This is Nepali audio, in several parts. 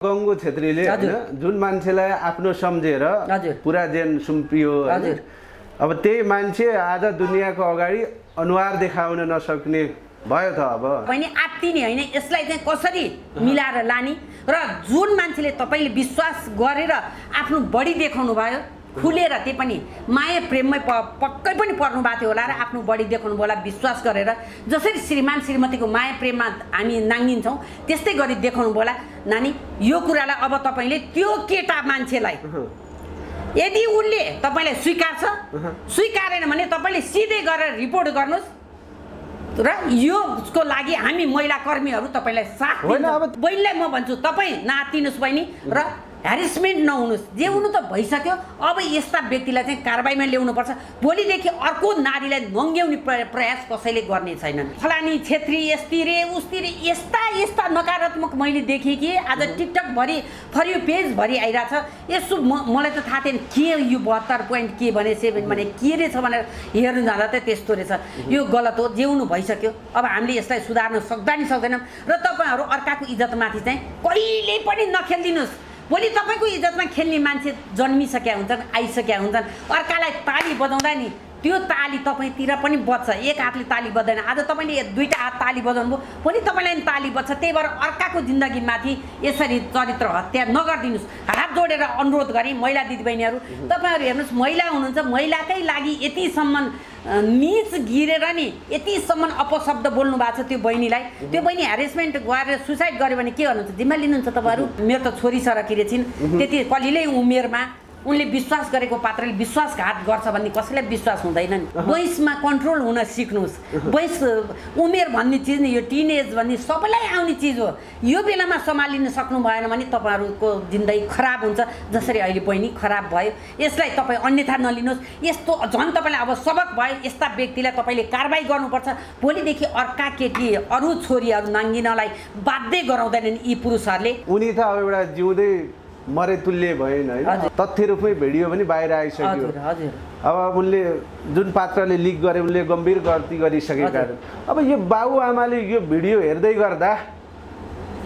गङ्गो छेत्रीले जुन मान्छेलाई आफ्नो सम्झेर पुरा जेन सुम्पियो अब त्यही मान्छे आज दुनियाँको अगाडि अनुहार देखाउन नसक्ने भयो त। अब पनि आत्तिने हैन, यसलाई चाहिँ कसरी मिलाएर लाने र जुन मान्छेले तपाईले विश्वास गरेर आफ्नो बढी देखाउनु भयो खुलेर, त्यही पनि माया प्रेममै पक्कै पनि पर्नु भएको थियो होला र आफ्नो बढी देखाउनु होला विश्वास गरेर। जसरी श्रीमान श्रीमतीको माया प्रेममा हामी नाङ्गिन्छौँ त्यस्तै गरी देखाउनु होला नानी। यो कुरालाई अब तपाईले त्यो केटा मान्छेलाई यदि उनले तपाईलाई स्वीकार्छ, स्वीकारेन भने तपाईले सिधै गरेर रिपोर्ट गर्नुस् र यसको लागि हामी महिला कर्मीहरू तपाईलाई साथ दिन्छौँ। बहिनीलाई म भन्छु तपाई नातिनुस् बहिनी र ह्यारेसमेन्ट नहुनुस्। जे हुनु त भइसक्यो, अब यस्ता व्यक्तिलाई चाहिँ कारबाहीमा ल्याउनु पर्छ। भोलिदेखि अर्को नारीलाई नङ्ग्याउने प्रयास कसैले गर्ने छैनन्। फलानी छेत्री यस्ती रे उस्ती रे यस्ता यस्ता नकारात्मक मैले देखेँ कि आज टिकटक भरि फर यू पेज भरि आइरहेछ। यसो मलाई त थाहा थिएन के यो 72 पोइन्ट के भने 7 भने के रहेछ भनेर हेर्नु जाँदा त त्यस्तो रहेछ। यो गलत हो, जे हुनु भइसक्यो। अब हामीले यसलाई सुधार्न सक्दा नि सक्दैनौँ र तपाईहरू अर्काको इज्जतमाथि चाहिँ कहिल्यै पनि नखेल्दिनुस्। भोलि तपाईको इज्जतमा खेल्ने मान्छे जन्मिसकेका हुन्छन्, आइसकेका हुन्छन्। अर्कालाई ताली बजाउँदा नि त्यो ताली तपाईतिर पनि बज्छ। एक हातले ताली बज्दैन, आज तपाईले दुईटा हात ताली बजाउनु भयो, भोलि तपाईलाई नि ताली बज्छ। त्यही भएर अर्काको जिन्दगीमाथि यसरी चरित्र हत्या नगर्दिनुस्। हात जोडेर अनुरोध गरी महिला दिदीबहिनीहरू, तपाईहरू हेर्नुस्, महिला हुनुहुन्छ, महिलाकै लागि यतिसम्म नीच गिरेर नि यतिसम्म अपशब्द बोल्नु भएको छ त्यो बहिनीलाई। त्यो बहिनी ह्यारेसमेन्ट गरेर सुसाइड गर्यो भने के गर्नुहुन्छ? जिम्मा लिनुहुन्छ तपाईहरू? मेरो त छोरी सरकी छिन्, त्यति कलिलै उमेरमा उनले विश्वास गरेको पात्रले विश्वासघात गर्छ भन्ने कसैलाई विश्वास हुँदैन नि। वयसमा कन्ट्रोल हुन सिक्नुहोस्। वयस उमेर भन्ने चिज नि यो टिनेज भन्ने सबैलाई आउने चिज हो। यो बेलामा सम्हालिन सक्नु भएन भने तपाईहरूको जिन्दगी खराब हुन्छ। जसरी अहिले बहिनी खराब भयो, यसलाई तपाईँ अन्यथा नलिनुहोस्। यस्तो झन् तपाईँलाई अब सबक भयो। यस्ता व्यक्तिलाई तपाईँले कारबाही गर्नुपर्छ। भोलिदेखि अर्का केटी अरू छोरीहरू नाङ्गिनलाई बाध्य गराउँदैनन् यी पुरुषहरूले। उनी त अब एउटा जिउँदै मरे तुल्य भएन हैन, तथ्य रूपमै भिडियो पनि बाहिर आइसक्यो। अब उनले जुन पात्रले लिक गरे उनले गम्भीर गल्ती गरिसकेका। अब यो बाबुआमाले यो भिडियो हेर्दै गर्दा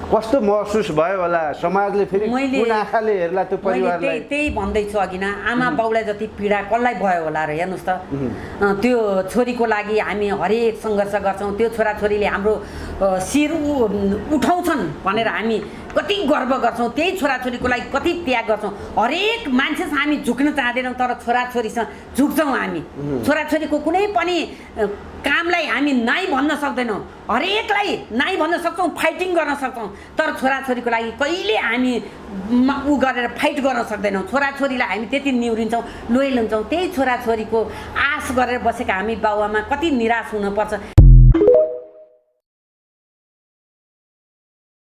कस्तो महसुस भयो होला? समाजले फेरि कुन आँखाले हेर्ला त्यो परिवारलाई? त्यही भन्दैछु अघि न, आमा बाउलाई जति पीडा कसलाई भयो होला र। हेर्नुहोस् त, त्यो छोरीको लागि हामी हरेक सङ्घर्ष गर्छौँ। त्यो छोराछोरीले हाम्रो शिर उठाउँछन् भनेर हामी कति गर्व गर्छौँ। त्यही छोराछोरीको लागि कति त्याग गर्छौँ। हरेक मान्छेसँग हामी झुक्न चाहँदैनौँ, तर छोराछोरीसँग झुक्छौँ हामी। छोराछोरीको कुनै पनि कामलाई हामी नाइ भन्न सक्दैनौँ। हरेकलाई नाइ भन्न सक्छौँ, फाइटिङ गर्न सक्छौँ, तर छोराछोरीको लागि कहिले हामी उ गरेर फाइट गर्न सक्दैनौँ। छोराछोरीलाई हामी त्यति निहुरिन्छौँ, लोयल हुन्छौँ। त्यही छोराछोरीको आश गरेर बसेका हामी बाबुआमा कति निराश हुनुपर्छ।